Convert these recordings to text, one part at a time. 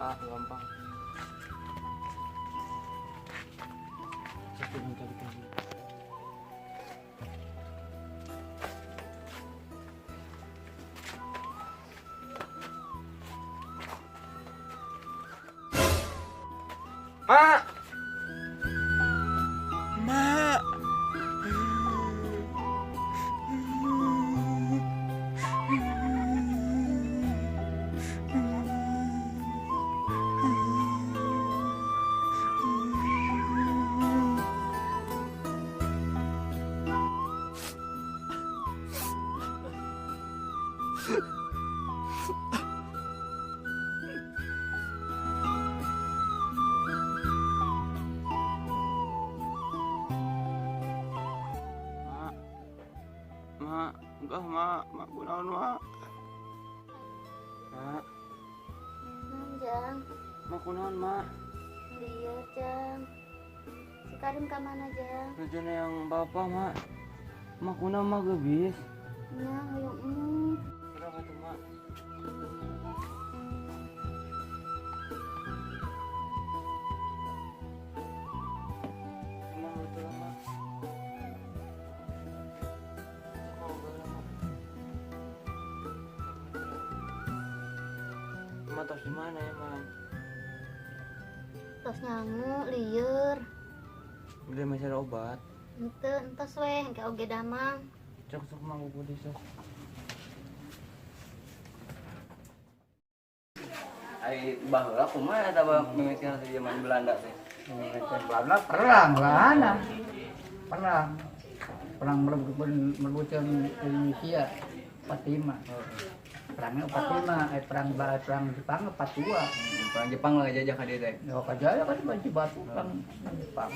Ah, gampang. Satu kali. Mak. Mak. Mak. Mak, enggak mak, mak kunaon mak. Mak. Naon, Jang? Mak kunaon mak? Lieur, Jang. Si Karim ka mana, Jang? Nuju yang bapak mak. Mak kunaon mak geubis? Nya, hoyong emu. Berapa tuh mak? Emang betul mak. Mak tos di mana emang? Tos nyangu, lieur. Udah masih ada obat? Ente, entos weh, engke oge damang. Cok sok mak bubur sok. Ai baheula kumaha eta bah mimitina teh zaman Belanda teh? Mimitina Belanda perang lah ana. Perang. Perang merebutkan Indonesia 45. Perangnya 45, perang perang Jepang 42. Perang Jepang lah jajah ka dieu teh. Ya kajaya kan baju batu perang Jepang.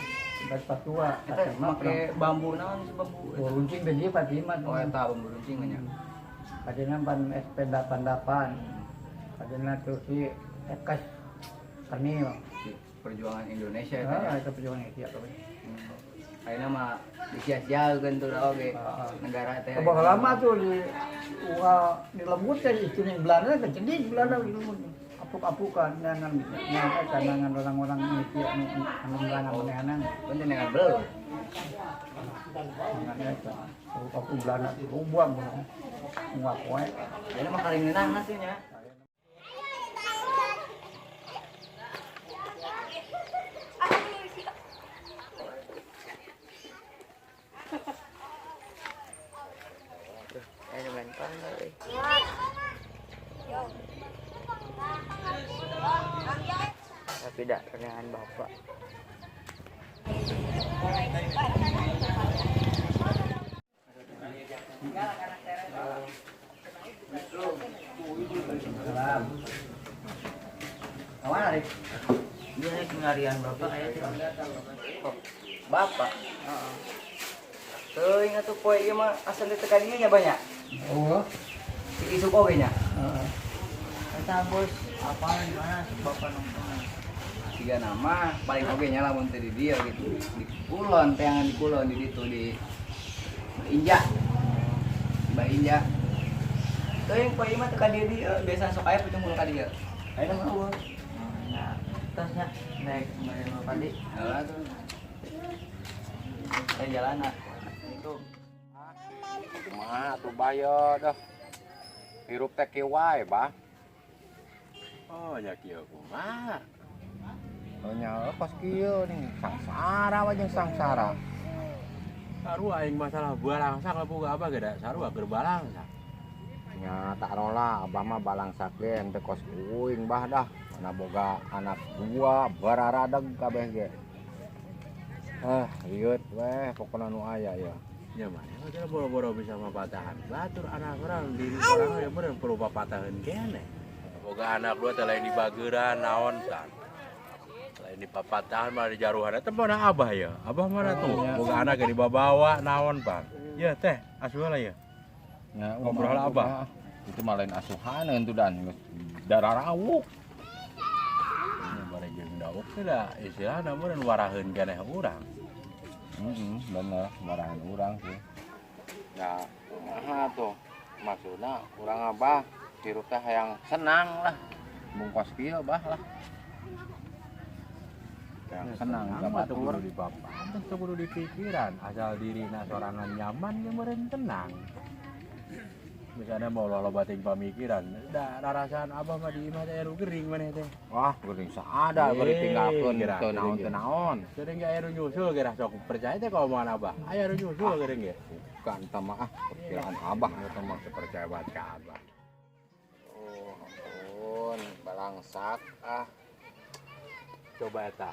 42. Eta make bambu naon sih bambu? Bambu runcing teh 45. Oh eta bambu runcing nya. Kadina pan SP88. Kadina terus si Ekes Kenil. Perjuangan Indonesia eta nya. Heeh, perjuangan Indonesia kabeh. Ayeuna mah disia-siakeun tuh oge negara teh. Baheula lama tuh di uga di lembut teh istunya Belanda kan jadi Belanda di lembut. Apuk-apukan jangan jangan orang-orang Indonesia anu merangan manehanan. Bener dengan belut. Jangan eta. Apuk Belanda buang nguak wae. Ayeuna mah karingeunahna sih nya. Tapi tidak dengan bapak. Kemana, Rik? Dia naik pengarian bapak kayaknya. Oh, bapak? Heeh. Teuing atuh poe ieu mah asa teu ka dieu nya banyak. Oh. Si isuk oge nya. Heeh. Eta bos, apaan di mana bapak nongkrong? Tiga nama paling oge nya lamun teu di dieu gitu. Di kulon, teangan di kulon di ditu di Inja. Mbak Inja. Teuing poe ieu mah teu ka dieu dieu, biasa sok aya pucung ka dieu. Ayeuna mah eueuh. Nah, tasnya naik kemarin bapak di. Heeh tuh. Saya jalan itu. Kumaha atuh bayo dah. Hirup teh kieu wae, Bah. Oh, nya kieu kumaha? Oh nya kos kieu nih, sangsara wae jeung sangsara. Sarua aing masalah balangsak lah boga abah ge da sarua keur balangsak. Nya tak rola, abah mah balangsak ge henteu kos uing bah dah. Mana boga anak dua bararadeg kabeh ge. Ah, rieut weh pokona nu aya ya. Ya mah, cenah boro-boro bisa mapatahan batur anak urang diri urang ya bener perlu papatahan keneh. Boga anak dua teh lain dibageuran naon tan. Lain dipapatahan malah dijaruhan eta mana abah ya? Abah mana tuh? Boga anak ge dibabawa naon pan. Ya teh, asuh lah ya. Ya, ngobrol abah. Itu mah lain asuhan tuh dan geus darah rawuk. Ya bare jeung dauk teh da istilahna meureun waraheun keneh urang. Heeh, bener, warahan urang sih. Ya, kumaha tuh? Maksudna urang abah hirup teh hayang senang lah. Bungkos kieu bah lah. Yang senang Senang ka mah teu batur. Kudu dipapatah, teu kudu dipikiran, asal dirina sorangan nyaman ya meureun tenang. Misalnya mau loba teuing pamikiran, da rarasaan abah mah di imah teh aya nu gering maneh teh. Wah, geuring saada bari Eh, tinggalkeun geura, teu naon geuring teu naon. Sering ge aya nu nyusul geura, sok percaya teh ka omongan abah. Aya nu nyusul geuring ge. Bukan tah mah ah, perkiraan abah eta mah. Teu percaya banget ka abah. Oh, ampun, balangsak ah. Coba eta.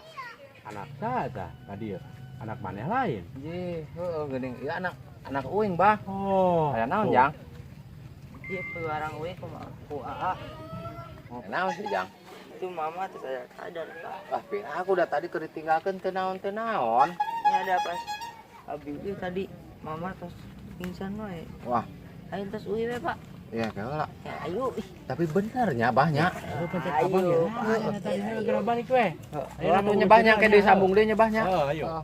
Anak saha eta ka dieu? Anak maneh lain? Ji, heueuh geuning ieu anak anak uing bah. Oh. Aya naon, tuh. Jang? Iya, pewarang we kumaha ku AA. Aya naon sih, Jang? Itu mama tuh sadar sadar, Pak. Wah, pira aku udah tadi keur ditinggalkeun teu naon teu naon. Ini ada pas abi ieu tadi mama terus pingsan we. Wah. Ayo terus uwi we, Pak. Ya, heula. Ya, ayo ih. Tapi benernya bahnya. Ayo pencet abang Ayo, ya. Pak. Eta tadi geura balik we. Ayo atuh nyebahnya ke disambung deui nyebahnya. Oh, ayo.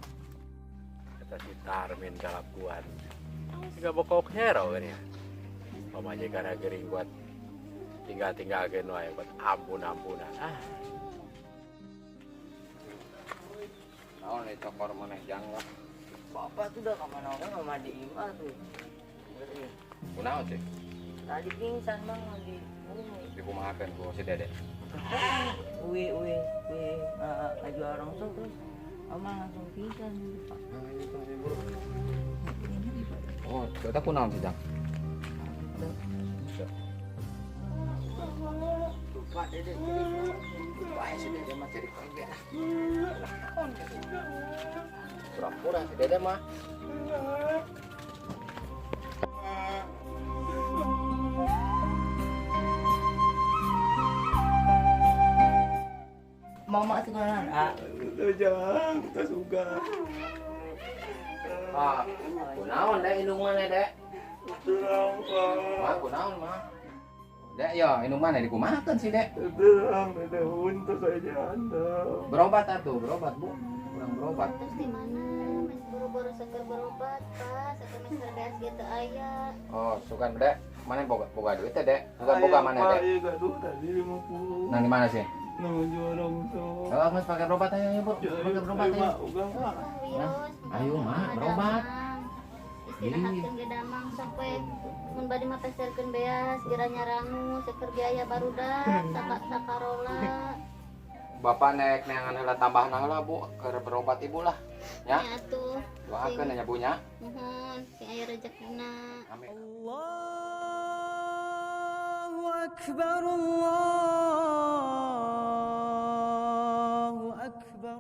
Eta si Tarmin kalakuan. Siga bokok hero kan ya. Pamajikan gering buat tinggal-tinggalkeun wae buat ampun-ampunan. Ah, Naon ieu cokor maneh Jang lah. Bapak tuh udah kemana mana mama di imah tuh. Ngeri. Kunaon sih? Tadi pingsan bang di bumi. Dikumahakeun ku si Dede. Uwi uwi uwi ngajual rongsok terus mama langsung pingsan gitu, Pak. Oh, eta kunaon sih, Jang? Lupa Dede. Wah, si Dede mah jadi kaget ah. Pura-pura si Dede mah. Mama tuh kan ah. Ah, kunaon dek indung mana dek? Mah kunaon mah? Dek yo, indung mana dikumahakeun sih dek? Berobat atuh, berobat Bu. Kurang berobat. Terus di mana? Mes boro-boro seger berobat, Pak. Seger meser beas gitu aya. Oh, sugan dek. Mana boga boga duit teh dek? Sugan boga mana dek? Iya, gaduh tadi 50. Nang di mana sih? Nang jual rongsok. Oh, mas pakai berobat ayo, ayo Bu. Pakai berobat ayo. Mak, uga, Mak. Wios. Ayo, Mak, berobat. Istirahatkeun ge damang sok we. Mun bade mah peserkeun beas, geura nyarangu, seker biaya barudak, saka sakarola. Bapak nek neangan heula tambahan heula Bu, keur berobat ibu lah. Ya, Nya atuh. doakeun nya Bu nya. Muhun, sing aya rezekina. Amin. الله أكبر الله أكبر.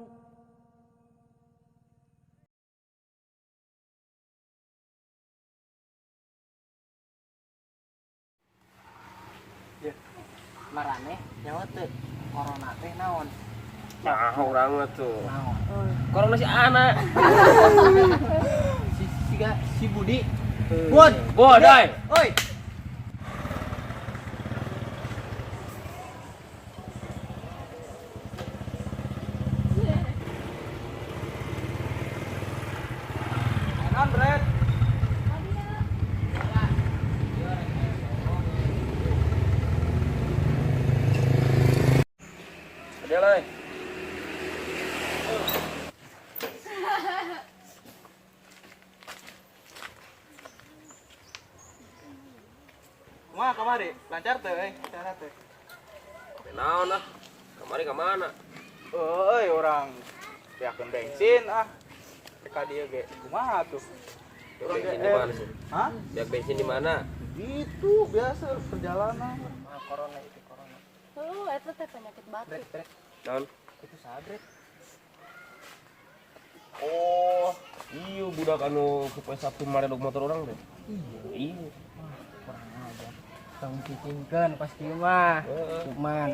Marane nyawa teu corona teh naon? Nah, urang mah tuh. Naon? Corona si anak. Si si, si Budi. Bud, Bodai. oi. Naon, Bret? Ada lah. Kumaha kamari? Lancar teh euy, cara teh. Naon ah? Kamari ka mana? Euy, urang beakeun bensin ah. Ka dieu ge kumaha tuh? Biak bensin di mana sih? Hah? Biak bensin di mana? Gitu biasa perjalanan. Corona itu corona. Heuh, eta teh penyakit batuk. Brek, Naon? itu sabret. Oh, iya budak anu poe Sabtu maredog motor orang deh. Iya. Iya. Kurang aja. Tong cicingkeun pas kieu mah. Cuman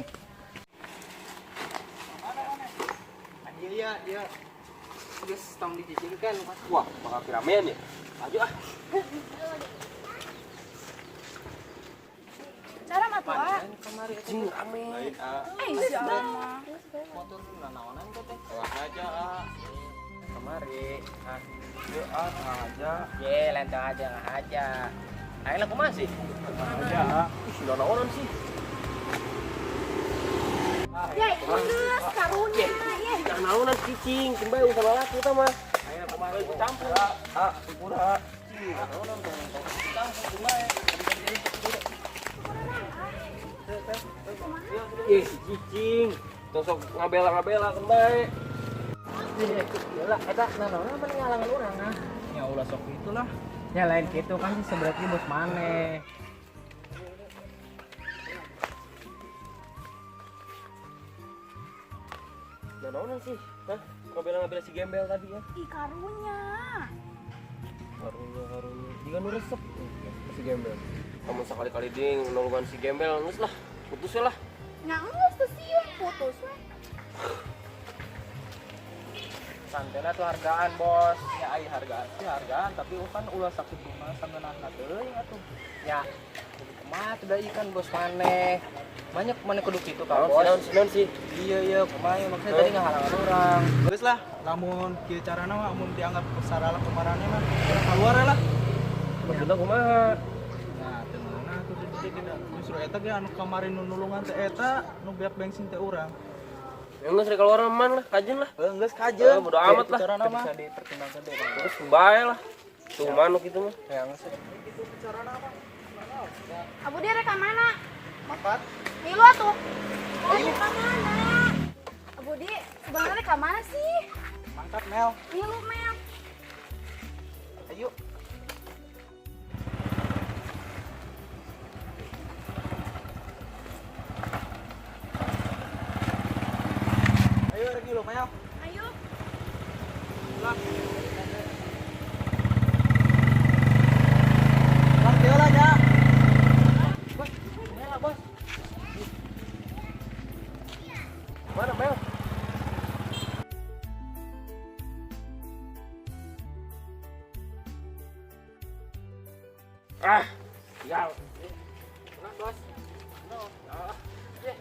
Iya, iya, dia. Geus tong dicicingkeun pas. Wah, bakal kiramean ya. Ayo ah. Cara mah tuh, ah. Cing rame. Eh, si mah. Motor nanaonan teh teh. Aja ah. Kamari. Ah, Yuk ah, tengah aja. ye, lain tengah aja, tengah aja. Aing lah kumaha sih? Tengah aja ah. Ih, nanaonan sih. Ya, geus karunya ye. Jangan naonan cicing, kembali usah balak kita mah. Ayo kumaha ikut campur. Ah, syukur. Naonan tong campur kumaha. Ih, cicing. Tong sok ngabela-ngabela kembali. Lah, eta nanaon mah ngalangan urang ah. Ya ulah sok itulah. Ya lain gitu kan sih seberatnya bos maneh. Nanaonan sih? Hah? Ngabela-ngabela si gembel tadi ya? Ih, karunya. Karunya, karunya. Jika nu resep si gembel. Kamu sekali-kali ding nolongan si gembel, geus lah. Putus lah. Nya geus teu sieun putus we. Santena tuh hargaan, Bos. Ya ai hargaan sih hargaan, tapi kan ulah sakit mah sangeunahna teuing atuh. Ya, kudu kumaha tuh da ikan bos maneh. Banyak maneh kudu kitu ka bos. Naon sih? Iya, kumaha maksudnya tadi ngahalangan urang. Geus lah, lamun kieu carana mah mun dianggap sarala kumarane mah urang keluar lah. Maksudna kumaha? Nah, teu meunah atuh teh justru eta ge anu kamari nu nulungan teh eta nu beak bensin teh urang. Ya geus rek keluar man lah, kajeun lah. Heuh, geus kajeun. Bodo amat lah. Carana mah. Bisa dipertimbangkan deh. Terus bae lah. Tuh manuk itu mah. Ya geus. Itu carana mah. Abu dia rek ka mana? Makat. Milu atuh. Ayo ka mana? Abu di sebenarnya ka mana sih? Mangkat Mel. Milu Mel. Ayo. Ayo rek ngilu Mel. Ayo. Lah. Lang teu lah nya. Bos, Mel bos. Mana Mel? Ah, tinggal. Mana bos? No. Ah. Yeah.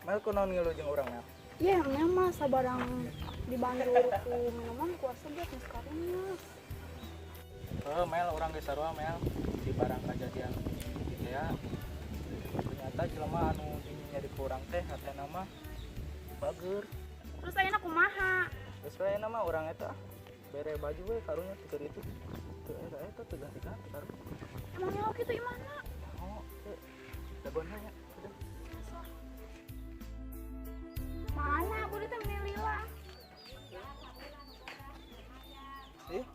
Mel kunaon ngilu jeung urang Mel? Ya, Mel mah sabarang dibantu ku minuman kuasa buat geus karunya. Heuh, Mel urang geus sarua Mel di barang kajadian gitu ya. Ternyata jelema anu nyari ku urang teh hatena mah bager. Terus ayeuna kumaha? Geus we ayeuna mah urang eta bere baju we karunya teu keur itu. Teu eta eta teu ganti-ganti karunya. Emang nyaho kitu imahna? Oh, teu. Dagoan nya. Mana Abu teh meni lila. Ih.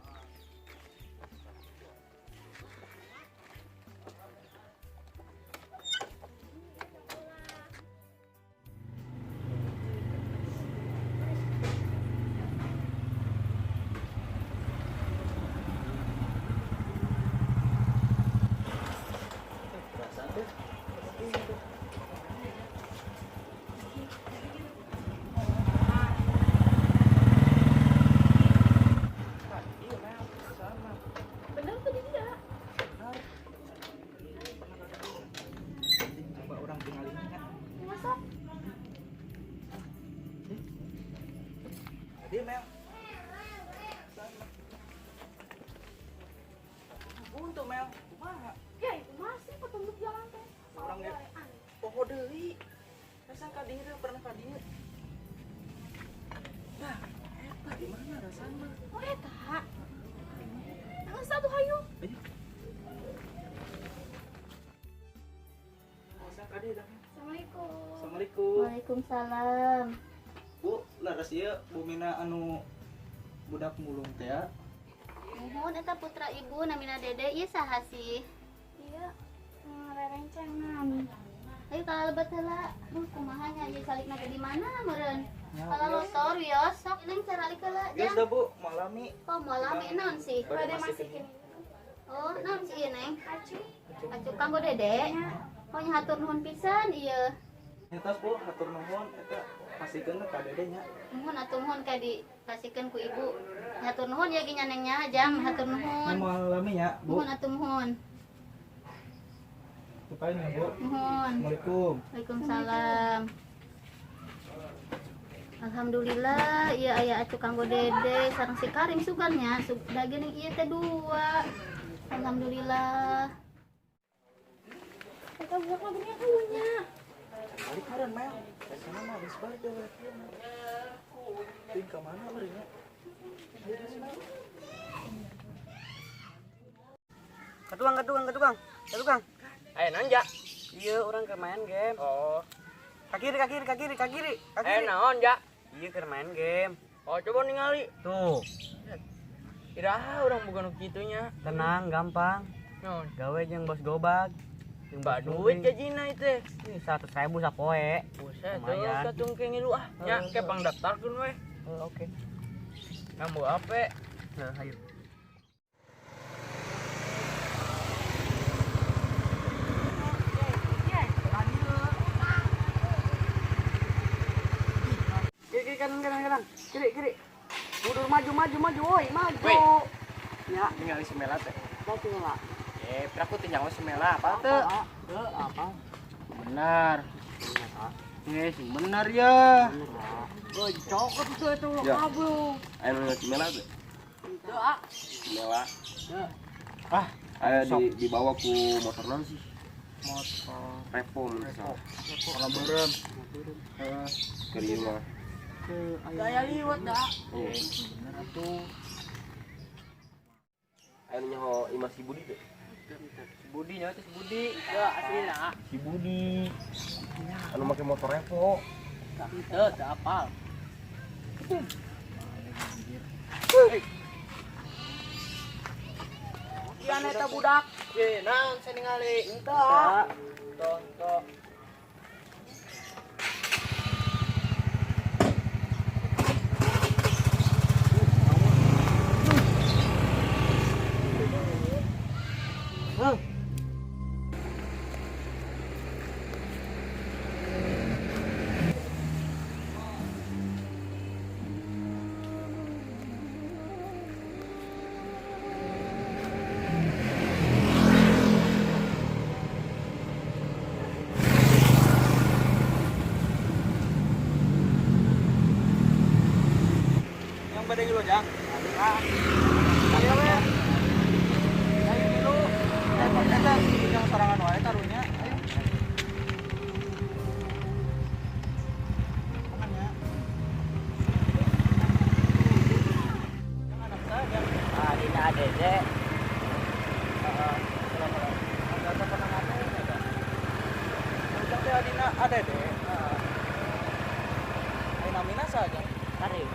Perasaan tuh. Bener tuh dia. Coba orang tinggalin nya. Masuk. Tadi Mel. Untuk Mel, kumaha? Ya itu masih petunjuk jalan teh. Orang ge poho deui. Rasa ka dieu pernah ka dieu. Nah, eta di mana rasana? Oh eta. Geus atuh hayu. Ayo. Rasa ka dieu dah. Assalamualaikum. Assalamualaikum. Waalaikumsalam. Bu, laras ieu bumina anu budak mulung teh ya. Muhun eta putra ibu namina Dede ieu saha sih? Iya, rerencangan. Ayo kalau lebet heula. Duh kumaha nya ieu salikna ge di mana meureun? Kalau lotor wios sok neng caralik heula Geus jang. dah Bu, malami. Oh malami naon sih? Bade masikin. Oh naon sih ieu neng? Acu. Acu kanggo Dede. Oh nya hatur nuhun pisan ieu. Nyatos Bu, hatur nuhun eta pasikeun ka Dede nya. Nuhun atuh nuhun ka dikasihkeun ku ibu. Hatur nuhun ya ge nya neng nya jang hatur nuhun. Malami nya, Bu. Nuhun atuh nuhun. Tukain ya, Bu. Nuhun. Assalamualaikum. Waalaikumsalam. Alhamdulillah, ieu aya acuk kanggo Dede sareng si Karim sugan nya, da geuning ieu teh dua. Alhamdulillah. Eta budak mah geuning nya. Balik meureun Mel. Sana mah geus balik deui. Ting ka mana meureun nya? Ke tukang, ke tukang, ke tukang. Ke tukang. Ayo nanja. Iya, orang keur main game. Oh. Ke kiri, ke kiri, ke kiri, ke kiri. Ke kiri. Naon, Ja? Iya, keur main game. Oh, coba ningali. Tuh. Iraha urang boga nu kitu nya. Tenang, gampang. Naon? Gawe jeung bos gobag. Jeung bak duit gajina itu. 100.000 sapoe. Buset, terus katung ke ngilu ah. Nya, ke pangdaftarkeun we. Oke. Nganggo HP. Nah, ayo. Kiri, kanan, kanan, kanan. Kiri, kiri. Mundur, maju, maju, maju, woi, maju. Woi. Ya. Ningali si Mela teh. Mau tinggal. Piraku teh nyawa si Mela apa teu? Teu, apa? Benar. Sing benar ya. Woi, cokot itu itu kabel. Ayo nanya si Mela teh. Teu, ah. Si Mela. Teu. Ah, ayo dibawa ku motor naon sih? Motor Revo mun salah. Warna beureum. Heeh. Keur ieu mah. Gaya liwat dah. Iya. Bener atuh. Ayo nyaho imah si Budi teh. Si Budi nyaho teh si Budi. Ya, aslina. Si Budi. Anu make motor Revo. Teu, teu apal. Ieu eta budak. Ye, naon saya ningali? Henteu. Tonton. Yang pada dulu, Jang. Ayo we. Ayo dulu. Eta yang sorangan wae karunya. Ayo. Aman ya. Yang anak saya. Ah, dina ADD. Heeh. Ada penanganan eta. Ujang teh adina ADD. Heeh. Ayo namina saja. Karim.